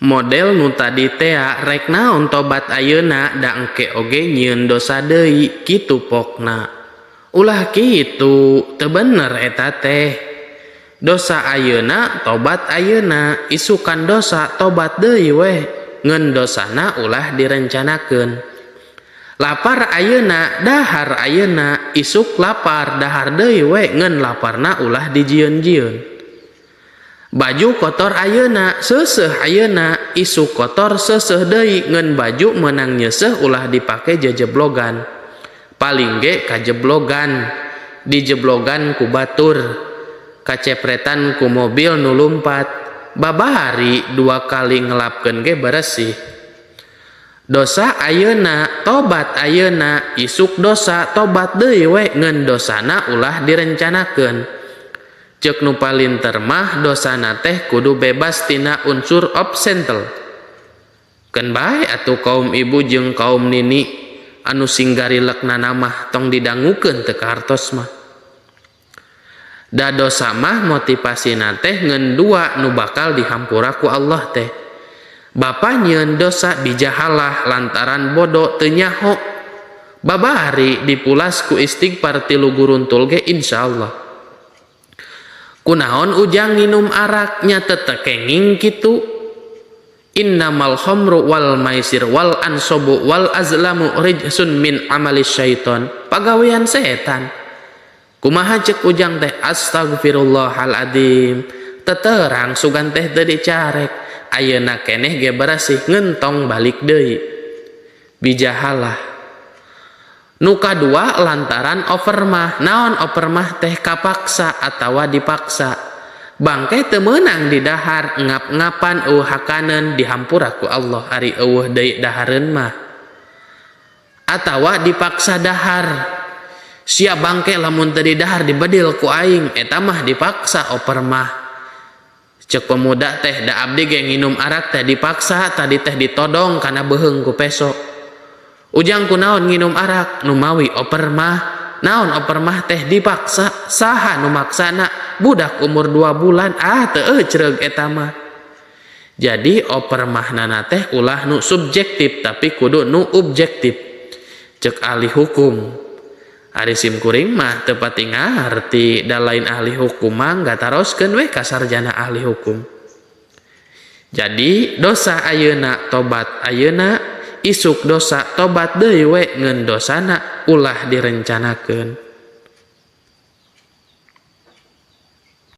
Model nu tadi tea, rek naon tobat ayeuna, da engke oge nyieun dosa deui, kitu pokna. Ulah kitu, teu bener eta teh. Dosa ayeuna tobat ayeuna, isukan dosa tobat deui weh, ngeun dosana ulah direncanakeun. Lapar ayeuna dahar ayeuna, isuk lapar dahar deui we, ngeun laparna ulah dijieun-jieun. Baju kotor ayeuna seuseuh ayeuna, isuk kotor seuseuh deui, ngeun baju meunang nyeuseuh ulah dipake jejeblogan. Paling ge kajeblogan, dijeblogan ku batur, kacepretan ku mobil nu lumpat, babari dua kali ngelapkeun ge beresih. Dosa ayeuna tobat ayeuna, isuk dosa tobat deui we, ngeun dosana ulah direncanakeun. Ceuk nu palinter mah dosana teh kudu bebas tina unsur opsentel. Keun bae atuh kaum ibu jeung kaum nini anu singgarilekna mah tong didangukeun teu kahartos mah. Da dosa mah motivasina teh ngeun dua nu bakal dihampura ku Allah teh. Bapa nyieun dosa bijahalah lantaran bodoh teu nyaho. Babari dipulas ku istighfar tilu guruntul ge insyaallah. Kunaon Ujang nginum arak nya teu kenging kitu. Innamal khamru wal maisir wal ansobu wal azlamu rijsun min amali syaiton. Pagawean setan. Kumaha cek Ujang teh, astagfirullahaladzim. Teterang sugan teh teu dicarek. Ayeuna keneh ge beresih ngentong balik deui. Bijahalah. Nu kadua lantaran overmah. Naon overmah teh, kapaksa atawa dipaksa. Bangke teu meunang didahar, ngap-ngapan euweuh hakaneun, dihampura ku Allah ari euweuh deui dahareun mah. Atawa dipaksa dahar. Sia bangke lamun teu didahar dibedil ku aing, eta mah dipaksa overmah. Cek pemuda teh, da abdi ge nginum arak teh dipaksa, tadi teh ditodong kana beuheung ku peso. Ujang kunaon nginum arak, numawi overmah. Naon overmah teh, dipaksa. Saha nu maksana? Budak umur 2 bulan, ah teu ecreug eta mah. Jadi overmahnana teh ulah nu subjektif tapi kudu nu objektif. Cek ahli hukum. Ari sim kuring mah teu pati ngarti, da lain ahli hukum mah nggak taroskeun we ka sarjana ahli hukum. Jadi dosa ayeuna tobat ayeuna, isuk dosa tobat deui we, ngeun dosana ulah direncanakeun.